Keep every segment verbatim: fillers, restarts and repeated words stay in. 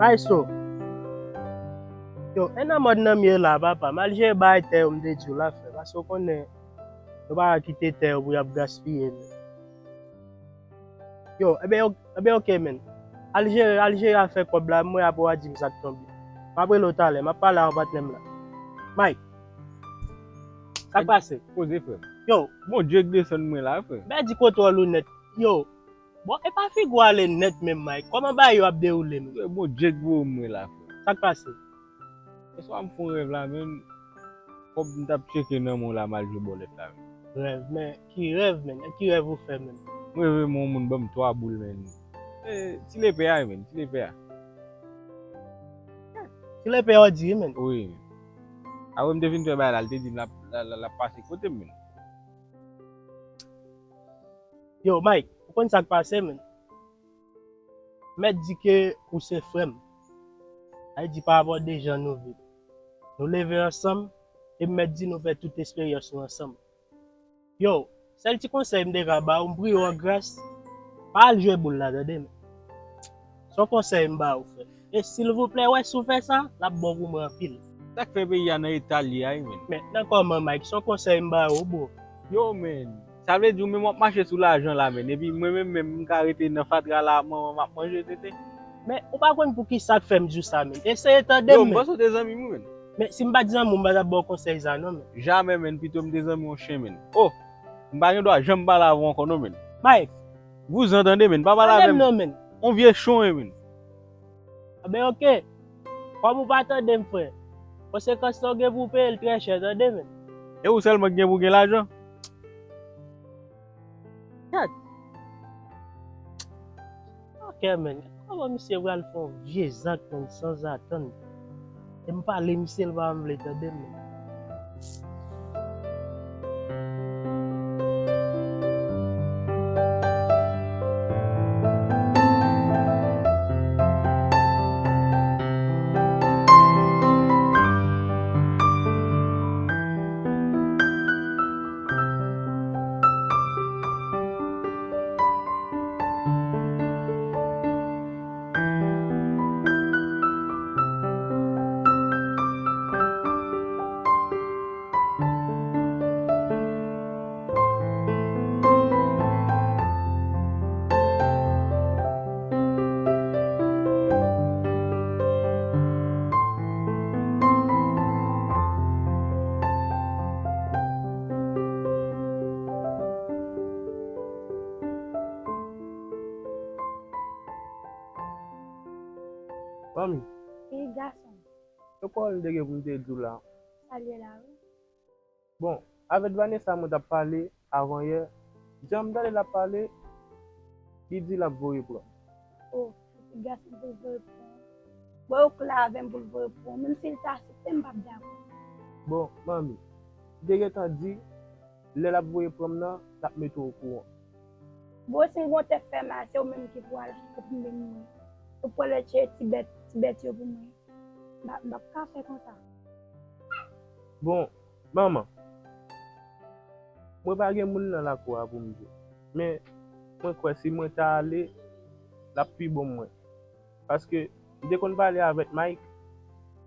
Ay so. Yo, e nan mòd nan m ye la, papa. M al jere bagay tè yo, m te di w la, frè. Paske w konnen, yo pa ka kite tè yo pou y ap gaspiye, men. Yo, enben, ok, enben, ok, men. Al jere, al jere afè kòb la, mwen apre w a di m sa k tonbe. M ap rele w talè, m ap pale ak patnè m la. Mike, sa k pase? Poze, frè m. Yo. Bondye k desann mwen la, frè. Pèdi kontwòl ou nèt. Yo, bon, e pa figi w ale nèt menm, Mike. Kòman bagay yo ap dewoule menm? Frè, Bondye k voye mwen la, frè. Sa k pase? Yèswa m fè yon rèv la, menm. Kòb m t ap tcheke nan men w la, m al jwe bòlèt la, menm. Rèv, men ki rèv, menm? Ki rèv ou fè, menm? Mwen reve men yon moun ban m twa boul, menm. E, ti lepè a, menm, ti lepè a. Ti lepè a w di, menm? Wi. Apre m te fin fè bagay la, l te di m l ap, l, l, l ap pase kote m, menm. Yo, Mike, ou konn sa k pase, menm? Mèt di ke ou se frè m. Sa vle di pa rapò de jan nou viv. Nou leve ansanm, e m mèt di nou fè tout esperyans nou ansanm. Yo, sèl ti konsèy m te ka ba ou, m priye w an gras, pa al jwe boul la, tande, men. Se yon konsèy m ba ou, frè. E silvouplè, wè, si w fè sa, l ap bon pou mwen anpil. Sa k fè peyi a nan eta l ye a, wi, men. Men, nan kòman, Mike? Se yon konsèy m ba ou, bro. Yo, men, sa vle di ou menm w ap mache sou lajan la, men. Epi mwen menm, menm, m ka rete nan fatra la, manman m ap manje tete. Men, ou pa konn pou ki sa k fè m di w sa, men. Eseye tande m, men. Yo, m panse w te zanmi m, wi, men. Men, si m pa t zanmi w, m pa t ap ba w konsèy sa, non, men. Jamè, men, pito m te zanmi yon chen, men. Oh! M pa gen dwa janm pale avè w ankò, non, men. Mike! Vouzan, tande, men. Pa pale avè m. Tande m, non, men. On vye chen w ye, men. Anben, ok. Kòm ou pa tande m, frè, konsekans sa w gen pou w peye l trè chè, tande, men. E ou sèlman ki gen pou w gen lajan? Gad. Ok, men. Kòman misye pral fè yon vye zak, men, sanzatann? E m pale misye, l pa vle tande m, men. Manmi. Wi, gason. Se pawòl m te gen pou m te di w la. Sa l ye la, wi. Bon, avèk Vanessa mwen t ap pale avan yè, jan m tande l ap pale, li di l ap voye pran m. Oh, pitit gason pou l voye pran w. Bon, ou klè avè m pou l voye pran w, menm si l ta aksepte, m p ap dakò. Bon, manmi, m te gentan di, lè l ap voye pran m nan, l ap mete w okouran. Bon, si m gon tèt fè mal, se ou menm ki pou al okipe m, ou pral retire ti bèt, ti bèt yo pou mwen. M p ap, m p ap ka fè konsa. Bon, manman, mwen pa gen moun nan lakou a pou m jwe. Men, mwen kwè si mwen ta ale, l ap pi bon mwen. Paske, m te konn pale avèk Mike,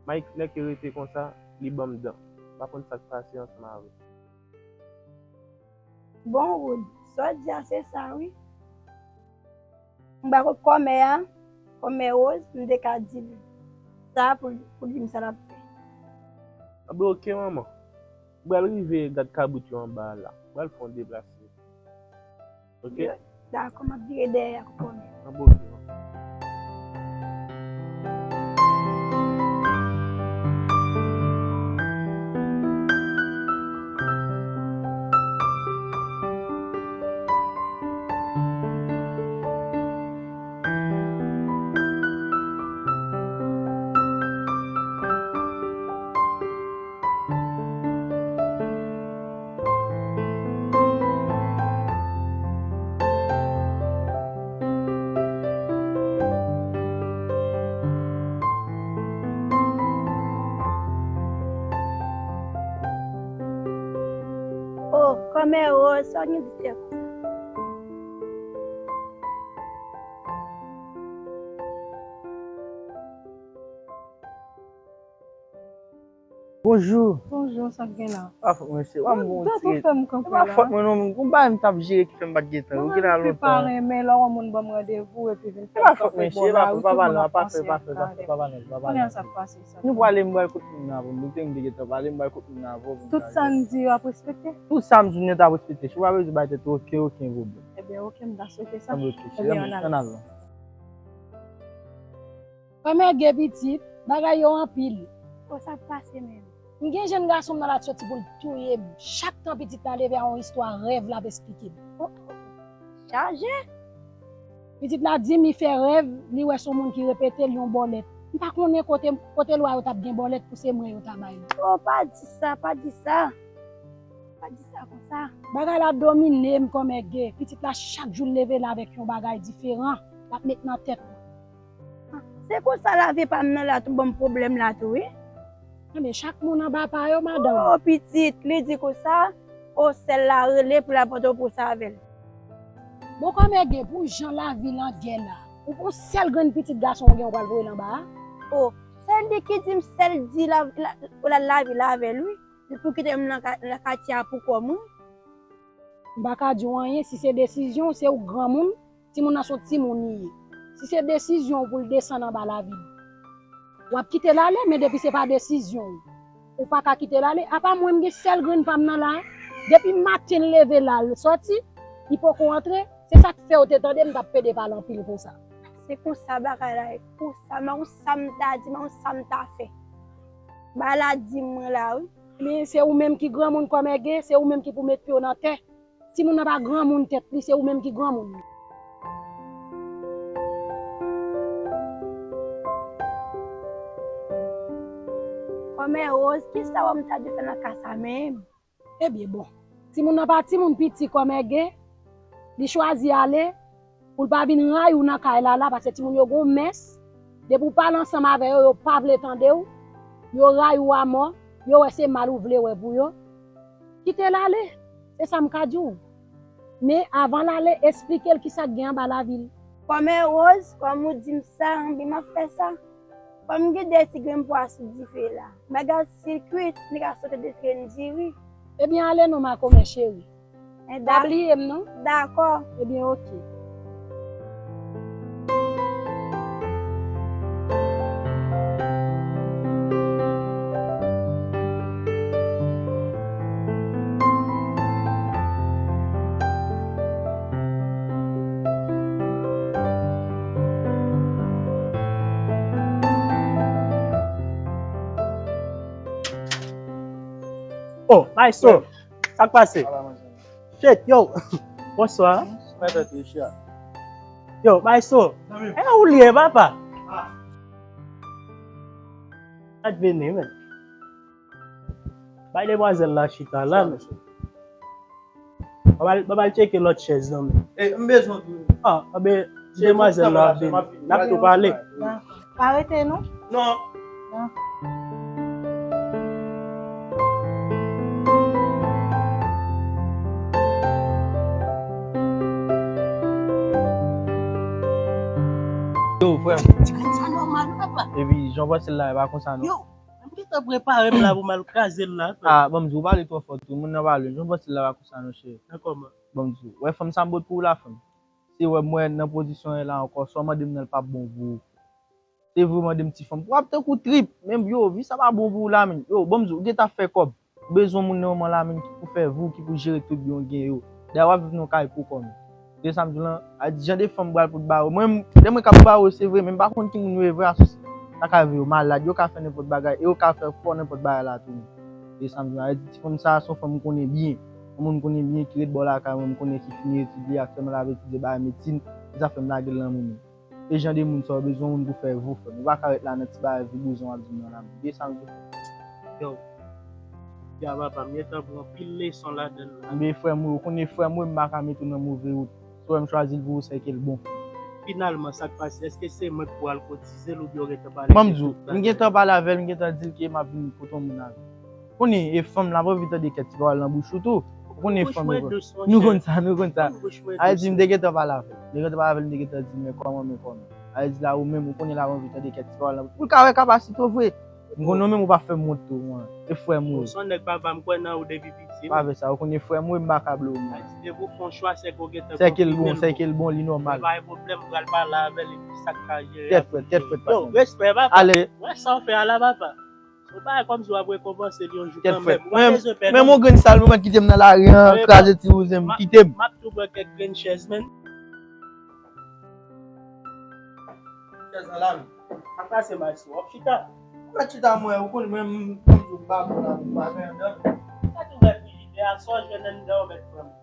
Mike nèk rete konsa, li ban m dan. M pa konn sa k pase ansanm avè l. Bon, Wood, sa w di a se sa, wi. M ba kot kòmè a, kòmè Rose, m te ka di l sa pou, pou l di m sa l ap fè. Anben, oke, manman. M pral rive gad kabrit yo anba a la. M pral fè yon deplase. Oke? Yo, dakò, m ap vire dèyè a, kòmè. Anben, oke, manman. Oh, kòmè Rose, sa w gen di tè konsa? Bonjou. Bonjou, sa k gen la? Pa fòt mwen, se pa m gon ti. Ou fè m kanpe la. E pa fòt mwen non, gon bagay m t ap jere ki fè m pa t gen tan. Ou gen la lontan. Mwen menm ki pa renmen lè w wè moun ban m randevou epi vin fè m kanpe bò la wi, tout moun ap pase. Pa fè, pa fè, pa fè, pa fè, pa fè. Kounye a sa k pase sa? Nou prale, m pral kote moun nan avè w. M te, m te gentan pale, m pral kote moun nan avè w pou m pale. Tout sa n di yo ap respekte? Tout sa m di w nèt ap respekte. Si w pa bezwen bay tèt ou okenn, okenn pwoblèm. Ebyen, oke, m ta swete sa. Ebyen, oke, cheri, ann al. Kòmè gen pitit, bagay yo anpil. Konsa k pase menm. M gen jèn gason m nan la t soti pou l touye m. Chak tan pitit la leve a yon istwa rèv l ap esplike m. Oh, oh, oh. Chaje. Pitit la di m li fè rèv, li wè s on moun ki repete l yon bòlèt. M pa konnen kote, kote lwa yo t ap gen bòlèt pou se mwen yo ta bay li. Oh, pa di sa, pa di sa. Pa di sa konsa. Bagay la domine m kòmè gen. Pitit la chak jou l leve la avèk yon bagay diferan. L ap met nan tèt mwen. Se konsa lavi pa m nan la tou ban m pwoblèm la tou wi. Ebyen, chak moun anba pa yo, madanm. Oh, pitit, li di konsa, oh, sè l la rele pou l al pote w pou sa avè l. Bon, kòmè gen pou jan lavi l an gè la. Ou gon sèl grenn pitit gason ou gen ou pral voye l anba a? Oh, se li ki di m sèl di la, la, la, lavi la avè l wi. Li pou kite m nan ka-, nan katye a pou kò m wi. M pa ka di w anyen, si se desizyon w, se ou granmoun, timoun nan se yon timoun li ye. Si se desizyon w pou l desann anba lavi l, w ap kite l ale, men depi se pa desizyon w, ou pa ka kite l ale. Apa mwen, m gen sèl grenn pa m nan la, depi maten l leve la, l sòti, li poko antre, se sa k fè w te tande m t ap pede pale anpil konsa. Se konsa bagay la ye, konsa, m pa konn sa m ta di, m pa konn sa m ta fè. Bagay la di m mwen la wi. Men se ou menm ki granmoun kòmè gen, se ou menm ki pou met pye w nan tè. Timoun nan pa granmoun tèt li, se ou menm ki granmoun li. Kòmè Rose, kisa w wè m ta dwe fè nan ka sa menm? Ebyen, bon. Timoun nan pa timoun piti kòmè gen, li chwazi ale, pou l pa vin rayi w nan kay la la, paske timoun yo gon mès, depi w pale ansanm avè yo, yo pa vle tande w, yo rayi w amò, yo wè se mal ou vle wè pou yo. Kite l ale, se sa m ka di w. Men avan l ale, esplike l kisa k gen anba lavi l. Kòmè Rose, kòm ou di m sa, anben m ap fè sa. Kòm m gen de ti grenn pwa sou dife la, m a gad si l kwit, m ka sote de grenn diri. Ebyen, ale non, makomè cheri. Pa bliye m non. Dakò. Ebyen, oke. Oh, maestro, sa k pase? Shit, yo. Bonswa. Yo, maestro. E ou li ye, papa? Gad vini, men. Bay demwazèl la chita la, men. Ban m al, ban m al tcheke lòt chèz nan men. E, m bezwen w tou. Ah, anben, demwazèl la ap vini. N ap tou pale. Dakò. Pa rete, non? Non. Dakò. Yo, frè m. Ti grenn sa nòmal, papa. Epi, jan w panse l la, e pa konsa, non. Yo, m gentan prepare m la pou m al kraze l la. Ah, ban m di w, ou pale twò fò tou. Moun nan pale. Jan w panse l la, e pa konsa, non, cheri. Nan kòman? Ban m di w. Wè, fanm sa m pot pou ou la, fanm. Se wè m wè nan pozisyon w ye la ankò, sa w mande m nan l p ap bon pou ou. Se vre w mande m ti fanm. W ap tankou trip. Men yo, vi sa pa bon pou ou la, men. Yo, ban m di w, ou gentan ap fè kòb. Ou bezwen moun nan moman la, men, ki pou fè vi w, ki pou jere tout byen w gen yo. Dayè, w ap viv nan yon kay pou kò w, men. Se sa m di w lan, a di jan de fanm m pral pot ba ou. Mwen, lè mwen k ap ba ou, se vre, men m pa konn ki moun yo ye vre, asou sa ka rive yo malad, yo ka fè nenpòt bagay, e yo ka fè fò nenpòt bagay la tou, men. Se sa m di w lan, a di ti fanm sa, se yon fanm m konnen byen. Yon moun m konnen byen ki ret bò lakay mwen, m konnen ki fini etid li, aktyèlman l ap etidye bagay medsin, se sa fè m lage l nan men w. E jan de moun sa yo bezwen moun pou fè vi w, frè m. Ou pa ka ret la nan ti bagay vi bouzon w ap di m nan la, men. Se sa m di w, frè m. Yo, ya papa, m gentan pran anpil leson ladan l la. Anben, frè m, wi, ou konnen frè m, wi, m pa ka mete w nan move wout. Si w wè m chwazi l pou ou, se ke l bon. Finalman, sa k pase? Èske se mwen k pou al koutize l oubyen w gentan pale avè l? Ban m di w, m gentan pale avè l, m gentan di l ke m ap vin kote yon moun avè l. Konnen, e fanm, l ap anvi tande kèk ti pawòl nan bouch ou tou. Ou konnen fanm yo. Nou konn sa, nou konn sa. A di, m te gentan pale avè l. M te gentan pale avè l, m te gentan di, men kòman, men kòman. A di, la, ou menm, ou konnen l ap anvi tande kèk ti pawòl nan bouch ou. Pou l ka wè kapasite w vre. M konn ou menm ou pa fè m wont tou, mwen. E frè m ou ye. Ou se yon nèg papa, m kwè nan ou depi piti. Pa vle sa, ou konn e frè m ou ye, m pa ka bliye w, mwen. Sa di depi w fè yon chwa, se ke w gentan konfime l. Se ke l bon, se ke l bon, li nòmal. Pa gen pwoblèm, m pral pale avè l, epi sa k ka jere. Tèt frèt, tèt frèt, patnè. Yo, respè, papa. Ale. Wè sa w fè a la, papa. Se yon bagay kòmsi w ap rekonpanse l yon jou kanmenm. Ou pa bezwen pè non. Menm yon grenn sal pou mèt kite m nan lari an, kraze ti wouzen m, kite m. M ap tou pran kèk grenn chèz, menn. Chèz lan la menm. Sa k pase, maestro? W ap chita? Ou mèt chita, mwen, ou konn mwen, m, m, m, m pa bon nan, m pa gen anndan. Ou mèt ouvè frijidè a, sa w jwenn anndan w mèt pran.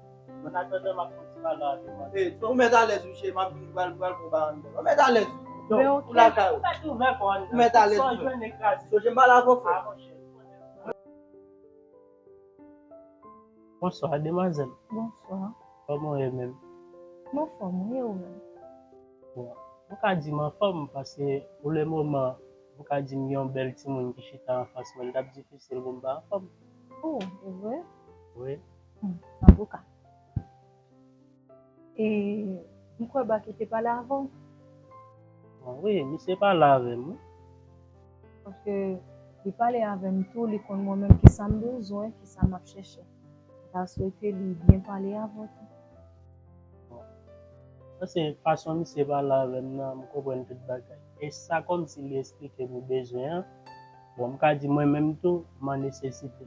An atandan, m ap fè yon ti pale avè w. E, ou mèt alèz, wi, cheri, m ap vin, m pral, m pral pran bagay anndan. Ou mèt alèz, wi. Yo, ou lakay ou. Ou mèt ouvè kò w anndan. Ou mèt alèz, wi. Sa w jwenn e kraze. Yo, je m pale avè w, frè. Ah, monchè. Bonswa, demwazèl. Bonswa. Kòman w ye menm? M anfòm, wi, e ou menm? Bon, m ka di m anfòm, paske pou le moman, m ka di m gen yon bèl timoun ki chita anfas mwen, l t ap difisil pou m pa anfòm. Oh, e vre? Wi. Hmm, antouka. E m kwè Baky te pale avè w. Bon, wi, misye pale avè m, wi. Paske li pale avè m tou, li konn mwen menm kisa m bezwen, kisa m ap chèche. M ta swete li byen pale avè w tou. Bon. Paske fason misye pale avè m nan, m konprann tout bagay. E sa kòmsi li esplike m bezwen an, bon, m ka di mwen menm tou, m an nesesite.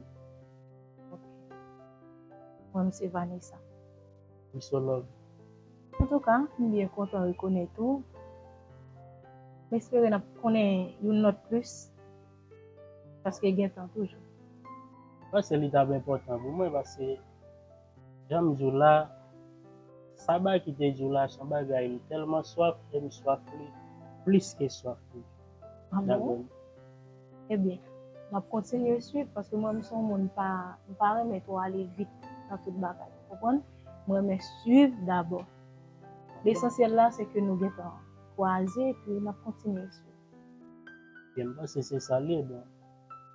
Ok. Mwen, m se Vanessa. Wi, so love. Antouka, m byen kontan rekonèt ou. M espere n ap konnen youn lòt plis, paske gen tan toujou. M panse li t ap enpòtan pou mwen, paske jan m di w la, sa Baky te di w la, se yon bagay m tèlman swaf, e m swaf li plis ke swaf li. Ah bon? Ebyen, m ap kontinye swiv paske mwen, m se yon moun pa, m pa renmen twò ale vit nan tout bagay. Ou konprann? Mwen renmen swiv dabò. Lesansyèl la, se ke nou gentan kwaze, epi n ap kontinye swiv. Ebyen, m panse se sa l ye, bon.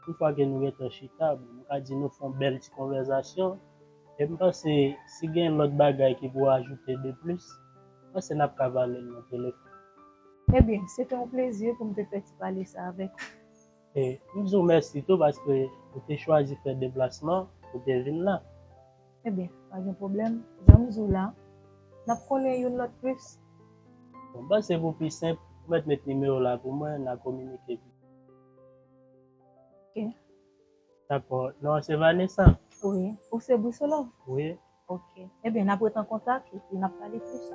Yon fwa ke nou gentan chita, bon, m ka di nou fè yon bèl ti konvèsasyon, e m panse si gen lòt bagay ki pou ajoute de plis, m panse n ap ka pale l nan telefòn. Ebyen, se te yon plezi pou m te fè ti pale sa avèk ou. E m di w mèsi tou paske ou te chwazi fè deplasman pou te vin la. Ebyen, pa gen pwoblèm. Jan m di w la, n ap konnen youn lòt plis. Bon, m panse pou pi senp, ou mèt met nimewo w la pou mwen, n a kominike pi. Ok. Dakò. Non, se Vanessa. Wi. Ou se Bousolov? Wi. Ok. Ebyen, n ap ret an kontak epi n ap pale plis.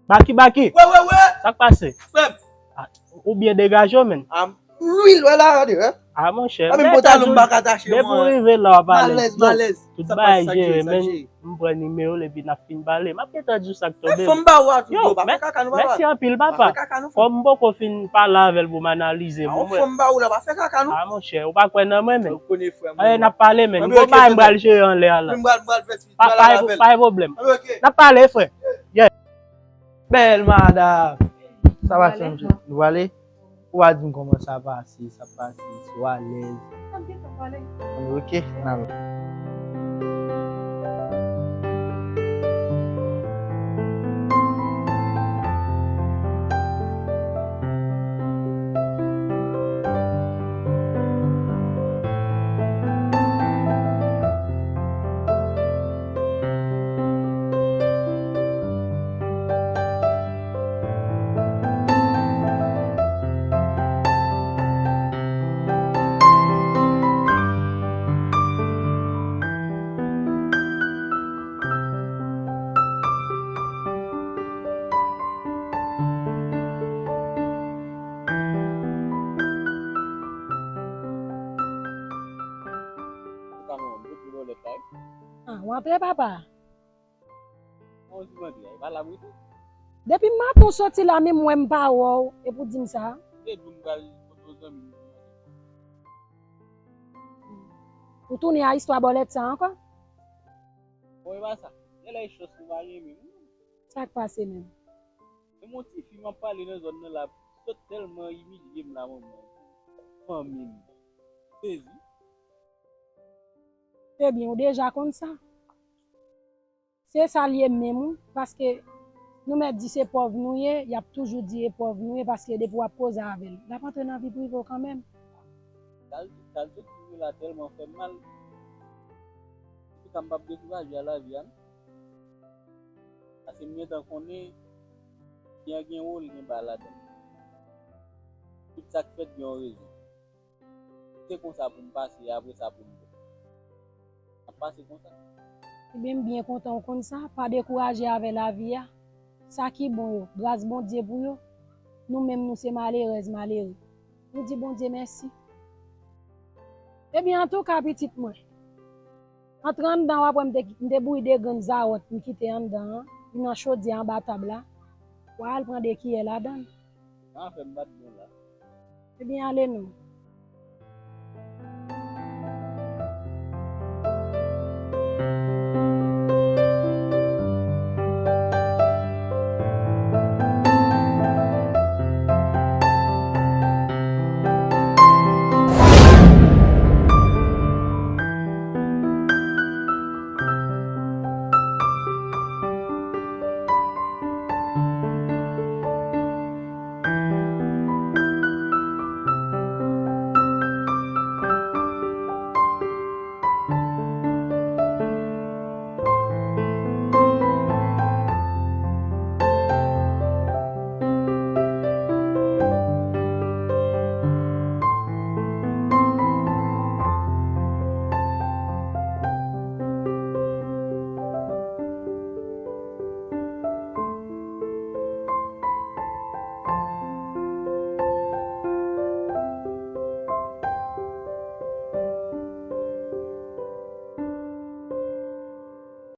Baky, Baky! Wè, wè, wè! Sa k pase? Frè m! Ah, ou byen degaje w, menn. Ah, lwil, wè la, gade, wè. Ah, monchè, a, menm pantalon m pa ka tache, depi w rive la, w ap alèz. Malèz, malèz. Tout bagay jere, menn. M pran nimewo l epi n ap fin pale. M ap gentan di w sa k tonbe m. Fò m ba ou a tou, yo, pa fè kaka nou, papa. Mèsi anpil, papa. Pa fè kaka nou, frè m. Kòm m poko fin pale avè l pou m analize, bon, mwen. Fò m ba ou la, pa fè kaka nou. Ah, monchè, ou pa kwè nan mwen, menn. Ou konnen, frè m. N ap pale, menn. Gon bagay m pral jere anlè a la. M pral, m pral fè ti, pa, pa, pa gen pwoblèm. N ap pale, frè. Yeah. Bèl madanm. Sa va, frè m? Nou prale? Ou a di m kòman sa pase, sa pase, si w alèz. N ap gentan pale. Ok, n ale. Ou ka mwen, m te pi lè w lèt la, wi. Ah, w antre, papa? An di mande a, e pa la m rete. Depi maten w soti la, menm mwen m pa wè w, epi w di m sa. M te di w m pral kote yon zanmi m. Ou tounen a istwa bòlèt sa ankò? Bon, e pa sa. Genlè e chans ou pa renmen m. Sa k pase menm? Menm yon tifi m ap pale nan zòn nan la, sot tèlman imilye m la, manman. Fanmi m. Sezi. Ebyen, ou deja konn sa. Se sa l ye menm, wi, paske nou mèt di se pòv nou ye, y ap toujou di e pòv nou ye, paske depi w ap koze avè l, l ap antre nan vi prive w kanmenm. Kal, kal tout figi w la tèlman fè m mal. Antouka, m p ap dekouraje a lavi a, non. Paske m gentan konnen, byen gen wo, l gen ba ladan l. Tout sa k fèt gen yon rezon. Se konsa pou m pase, apre sa pou m bon. M ap pase konsa. Ebyen, m byen kontan w konn sa. Pa dekouraje avè lavi a. Sa ki bon yo, gras Bondye pou yo. Nou menm, nou se malerèz, malere. Nou di Bondye mèsi. Ebyen, antouka, pitit mwen, antre anndan, w ap wè m te, m te bouyi de grenn zawòt m kite anndan an, nan chodyè anba tab la. W a al pran de kiyè ladan l. Sa fè m bat bon la. Ebyen, ale non.